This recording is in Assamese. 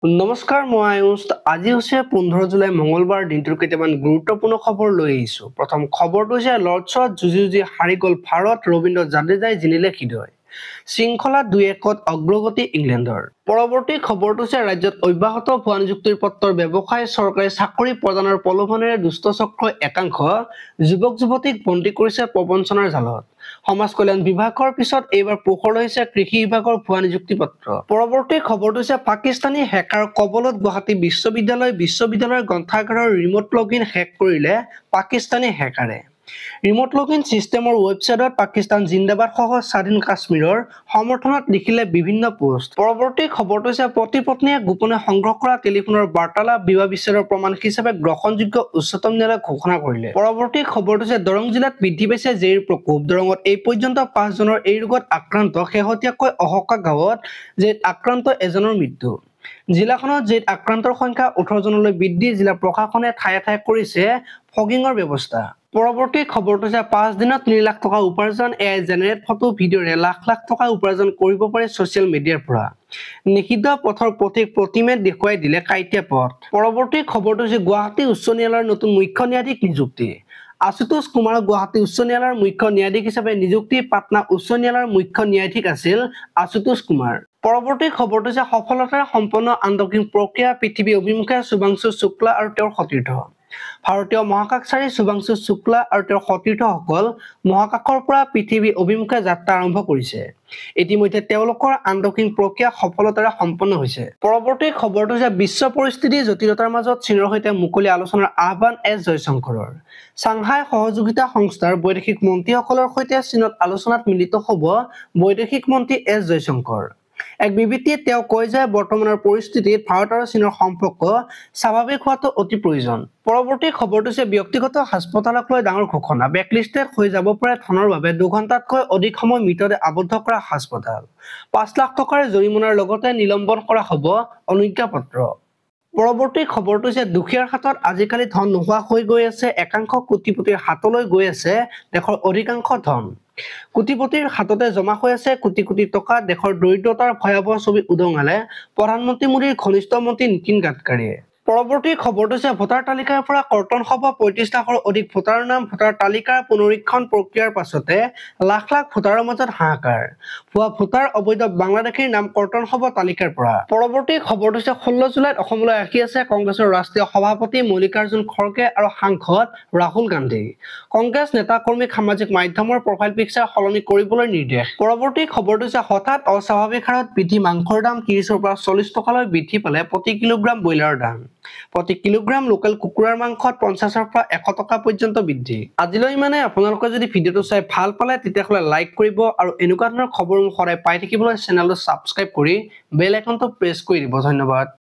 নমস্কাৰ, মই আয়ুষ। আজি হৈছে 15 জুলাই, মঙলবাৰ। দিনটোৰ কেইটামান গুৰুত্বপূৰ্ণ খবৰ লৈ আহিছো। প্ৰথম খবৰটো হৈছে লৰ্ডছত যুঁজি যুঁজি হাৰি গ'ল ভাৰত, ৰবীন্দ্ৰ জাদেজাই জিনিলে হৃদয়। শৃংখলা 2-1ত অগ্ৰগতি ইংলেণ্ডৰ। পৰৱৰ্তী খবৰটো হৈছে ৰাজ্যত অব্যাহত ভুৱা নিযুক্তিৰ পত্ৰৰ ব্যৱসায়, চৰকাৰী চাকৰি প্ৰদানৰ প্ৰলোভনেৰে দুষ্ট চক্ৰই একাংশ যুৱক যুৱতীক বন্দী কৰিছে প্ৰবঞ্চনাৰ জালত। সমাজ কল্যাণ বিভাগৰ পিছত এইবাৰ পোহৰলৈ আহিছে কৃষি বিভাগৰ ভুৱা নিযুক্তি পত্ৰ। পৰৱৰ্তী খবৰটো হৈছে পাকিস্তানী হেকাৰ কবলত গুৱাহাটী বিশ্ববিদ্যালয়, বিশ্ববিদ্যালয়ৰ গ্ৰন্থাগাৰৰ ৰিম'ট লগ ইন হেক কৰিলে পাকিস্তানী হেকাৰে। ৰিম'ট লগ ইন চিষ্টেমৰ ৱেবছাইটত পাকিস্তান জিন্দাবাদসহ স্বাধীন কাশ্মীৰৰ সমৰ্থনত লিখিলে বিভিন্ন পোষ্ট। পৰৱৰ্তী খবৰটো হৈছে পতি পত্নীয়ে গোপনে সংগ্ৰহ কৰা টেলিফোনৰ বাৰ্তালাপ বিবাহ বিচ্ছেদৰ প্ৰমাণ হিচাপে গ্ৰহণযোগ্য উচ্চতম ন্যায়ালয়ে ঘোষণা কৰিলে। পৰৱৰ্তী খবৰটো হৈছে দৰং জিলাত বৃদ্ধি পাইছে জেইৰ প্ৰকোপ। দৰঙত এই পৰ্যন্ত 5জনৰ এই ৰোগত আক্ৰান্ত। শেহতীয়াকৈ অহকা গাঁৱত জেইত আক্ৰান্ত এজনৰ মৃত্যু। জিলাখনত জেইত আক্ৰান্তৰ সংখ্যা 18জনলৈ বৃদ্ধি। জিলা প্ৰশাসনে ঠায়ে ঠায়ে কৰিছে ফগিঙৰ ব্যৱস্থা। পৰৱৰ্তী খবৰটো হৈছে 5 দিনত 3 লাখ টকা উপাৰ্জন, এআই জেনেৰেট ফটো ভিডিঅ'ৰে লাখ লাখ টকা উপাৰ্জন কৰিব পাৰে ছচিয়েল মিডিয়াৰ পৰা। নিষিদ্ধ পথৰ পথিক প্ৰতিমে দেখুৱাই দিলে কাঁইটীয়া পথ। পৰৱৰ্তী খবৰটো হৈছে গুৱাহাটী উচ্চ ন্যায়ালয়ৰ নতুন মুখ্য ন্যায়াধীশ নিযুক্তি। আশুতোষ কুমাৰক গুৱাহাটী উচ্চ ন্যায়ালয়ৰ মুখ্য ন্যায়াধীশ হিচাপে নিযুক্তি। পাটনা উচ্চ ন্যায়ালয়ৰ মুখ্য ন্যায়াধীশ আছিল আশুতোষ কুমাৰ। পৰৱৰ্তী খবৰটো হৈছে সফলতাৰে সম্পন্ন আন্তঃসিং প্ৰক্ৰিয়া, পৃথিৱী অভিমুখে শুভাংশু শুক্লা আৰু তেওঁৰ সতীৰ্থ। ভাৰতীয় মহাকাশচাৰী শুভাংশু শুক্লা আৰু তেওঁৰ সতীৰ্থসকল মহাকাশৰ পৰা পৃথিৱী অভিমুখে যাত্ৰা আৰম্ভ কৰিছে। ইতিমধ্যে তেওঁলোকৰ আন্তঃসিং প্ৰক্ৰিয়া সফলতাৰে সম্পন্ন হৈছে। পৰৱৰ্তী খবৰটো হৈছে বিশ্ব পৰিস্থিতি জটিলতাৰ মাজত চীনৰ সৈতে মুকলি আলোচনাৰ আহ্বান এছ জয়শংকৰৰ। চাংহাই সহযোগিতা সংস্থাৰ বৈদেশিক মন্ত্ৰীসকলৰ সৈতে চীনত আলোচনাত মিলিত হ'ব বৈদেশিক মন্ত্ৰী এছ জয়শংকৰ। এক বিবৃতিত তেওঁ কয় যে বৰ্তমানৰ পৰিস্থিতিত ভাৰত আৰু চীনৰ সম্পৰ্ক স্বাভাৱিক হোৱাটো অতি প্ৰয়োজন। পৰৱৰ্তী খবৰটো হৈছে ব্যক্তিগত হাস্পতালক লৈ ডাঙৰ ঘোষণা। বেকলিষ্টেড হৈ যাব পাৰে ধনৰ বাবে 2 ঘণ্টাতকৈ অধিক সময় মৃতদেহ আবদ্ধ কৰা হাস্পতাল। 5 লাখ টকাৰ জৰিমনাৰ লগতে নিলম্বন কৰা হ'ব অনুজ্ঞাপত্ৰ। পৰৱৰ্তী খবৰটো হৈছে দুখীয়াৰ হাতত আজিকালি ধন নোহোৱা হৈ গৈ আছে, একাংশ কোটিপতিৰ হাতলৈ গৈ আছে দেশৰ অধিকাংশ ধন। কোটিপতিৰ হাততে জমা হৈ আছে কোটি কোটি টকা। দেশৰ দৰিদ্ৰতাৰ ভয়াৱহ ছবি উদঙালে প্ৰধানমন্ত্ৰী মোদীৰ ঘনিষ্ঠ মন্ত্ৰী নীতিন গাডকাৰীয়ে। পৰৱৰ্তী খবৰটো হৈছে ভোটাৰ তালিকাৰ পৰা কৰ্তন হ'ব 35 লাখৰ অধিক ভোটাৰৰ নাম। ভোটাৰ তালিকাৰ পুনৰীক্ষণ প্ৰক্ৰিয়াৰ পাছতে লাখ লাখ ভোটাৰৰ মাজত হাহাকাৰ। ভুৱা ভোটাৰ, অবৈধ বাংলাদেশীৰ নাম কৰ্তন হ'ব তালিকাৰ পৰা। পৰৱৰ্তী খবৰটো হৈছে 16 জুলাইত অসমলৈ আহি আছে কংগ্ৰেছৰ ৰাষ্ট্ৰীয় সভাপতি মল্লিকাৰ্জুন খৰ্গে আৰু সাংসদ ৰাহুল গান্ধী। কংগ্ৰেছ নেতা কৰ্মীক সামাজিক মাধ্যমৰ প্ৰফাইল পিকচাৰ সলনি কৰিবলৈ নিৰ্দেশ। পৰৱৰ্তী খবৰটো হৈছে হঠাৎ অস্বাভাৱিক হাৰত বৃদ্ধি মাংসৰ দাম। 30ৰ পৰা 40 টকালৈ বৃদ্ধি পালে প্ৰতি কিলোগ্ৰাম ব্ৰইলাৰৰ দাম। প্ৰতি কিলোগ্ৰাম লোকেল কুকুৰাৰ মাংসত 50ৰ পৰা 100 টকা পৰ্যন্ত বৃদ্ধি। আজিলৈ ইমানে। আপোনালোকে যদি ভিডিঅ'টো চাই ভাল পালে তেতিয়াহ'লে লাইক কৰিব আৰু এনেকুৱা ধৰণৰ খবৰসমূহ সদায় পাই থাকিবলৈ চেনেলটো ছাবস্ক্ৰাইব কৰি বেল আইকনটো প্ৰেছ কৰি দিব। ধন্যবাদ।